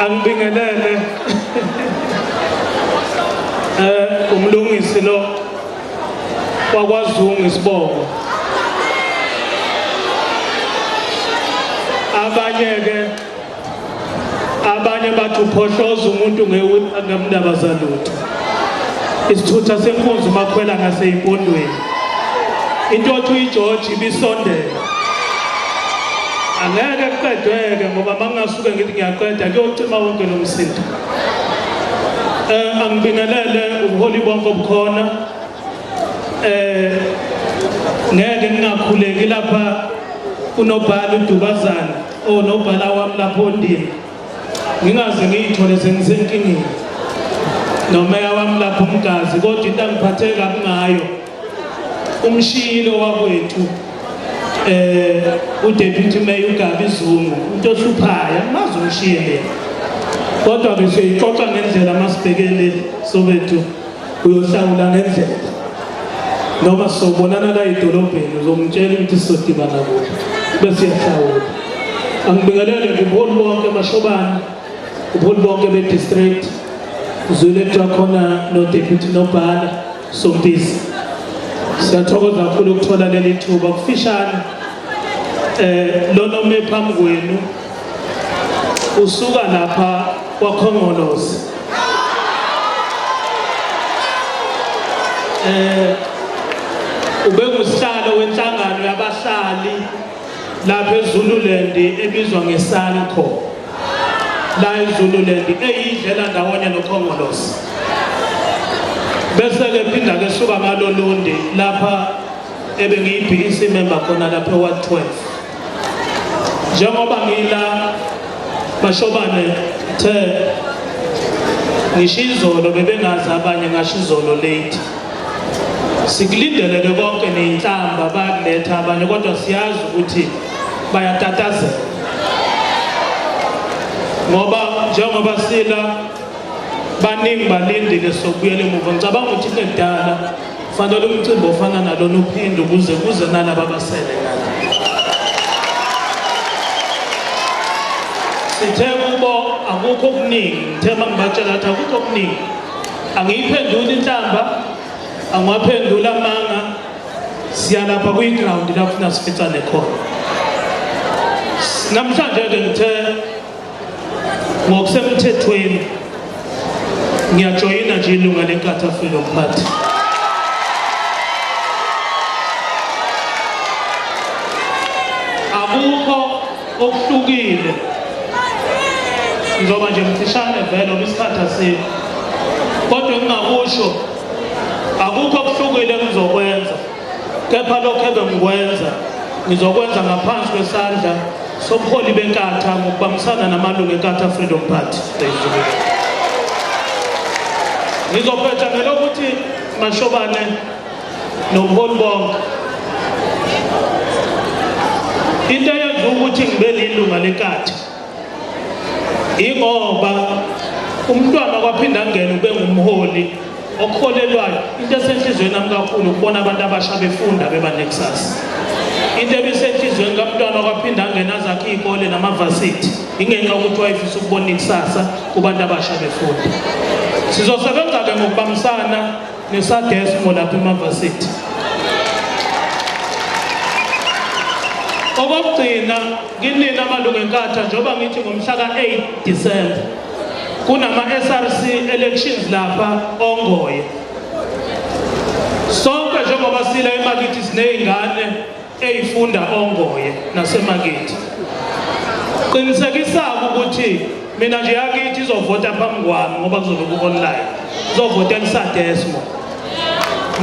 Angibingelele umlungisi lo wakwaZungu isibongo. Abanye ke abanye bathi uphohloza umuntu ngemndaba zalutho. Isithutha senkunzi umakhwela ngaseyimpondweni. Into othi uyiGeorge ibisondela. Angeke kuqedweke ngoba mangingasuke ngithi ngiyaqeda kuyocima wonke lo msindo. Angibingelele ubuholi bonke obukhona. Ngeke ngingakhuleki lapha unobhala uDubazana onobhala wami lapho ondini. Ngingaze ngiyithole sengisenkingeni. Nomeya wami lapho umgazi kodwa into angiphathe kabi ngayo umshiyile wakwethu uDeputy Mayor uGabi Zungu into ohluphayo angimazi umshiyele kodwa ke siyoyixoxa ngendlela masibhekele sobethu uyohlawula ngendlela noma sobonana la edolobheni uzomtshela ukuthi sizodibana kuphi bese uyahlawula. Angibingelele nje ubuholi bonke mashobane, ubuholi bonke be-district, uzwile kuthiwa khona no-deputy nobhala Sompisi. Siyathokoza kakhulu ukuthola leli thuba kufishane. Lona ome phambi kwenu usuka lapha kwaKhongolose. Ubengusihlalo wenhlangano yabahlali lapha eZululand ebizwa ngeSANCO la eZululand eyidlela ndawonye noKhongolose. Bese ke phinda ke suka ngalolundi lapha ebengiyi-BEC member khona lapha eWard 12. Njengoba ngila Mashobane the ngisho izolo bebengazi abanye ngasho izolo late. Sikulindele ke konke neyinhlamba bakuletha abanye kodwa siyazi ukuthi bayatatazela. Ngoba njengoba sila baningi balindile sokubuyela emuva. Ngicabanga ukuthi kungekudala fanele umcimbi ofana nalona uphinde ukuze kuze nalaba abasele ngala. Sithe kubo akukho okuningi, ngithe mangibatshela ukuthi akukho okuningi. Angiyiphenduli inhlamba, angiwaphenduli amanga, siya lapha kwi-ground la kufuna sificane khona. Namhlanje-ke ngithe ngokusemthethweni ngiyajoyina nje ilunga leNkatha Freedom Party. Akukho okuhlukile, ngizoba nje mfishane vele ngoba isikhathi asikho, kodwa engingakusho akukho okuhlukile engizokwenza, kepha lokho ebengikwenza ngizokwenza ngaphansi kwesandla sobuholi beNkatha ngokubambisana namalungu eNkatha Freedom Party. Ngizophetha ngelokuthi Mashobane nobuholi bonke, into eyenza ukuthi ngibe lilunga leNkatha ingoba umntwana kwaphinda angene ube ngumholi okholelwayo. Into esenhliziyweni nami kakhulu ukubona abantu abasha befunda beba nekusasa. Into ebisenhliziyweni kamntwana kwaphinda angene azakhe iy'kole namavasithi ingenxa yokuthi wayefisa ukubona ikusasa kubantu abasha befunda. Sizosebenza-ke ngokubambisana neSadesmo lapha emavasithi. Okokugcina kinina amalungu eNkatha, njengoba ngithi ngomhla ka-8 December kunama-SRC elections lapha Ongoye. Sonke njengoba sila emakithi siney'ngane ey'funda Ongoye nasemakithi. Qinisekisa-ke ukuthi mina nje yakithi izovota phambi kwami ngoba kuzobe ku-online. Izovotela iSadesmo.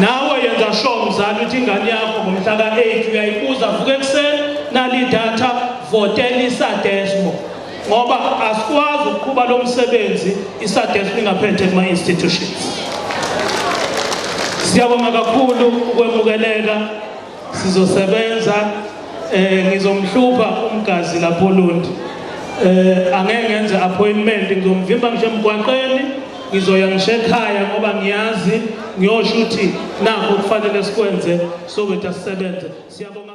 Nawe yenza sure mzali ukuthi ingane yakho ngomhla ka-8 uyayibuza, vuka ekuseni nali idatha, votela iSadesmo. Ngoba asikwazi ukuqhuba lo msebenzi iSadesmo ingaphethe kuma-institutions. Siyabonga kakhulu ukwemukeleka, sizosebenza. Ngizomhlupha umgazi lapho Olundi. Angeke ngenze appointment, ngizomvimba ngisho emgwaqeni, ngizoya ngisho ekhaya ngoba ngiyazi ngiyosho ukuthi nakho kufanele sikwenze sokwethu asisebenze. Siyabonga.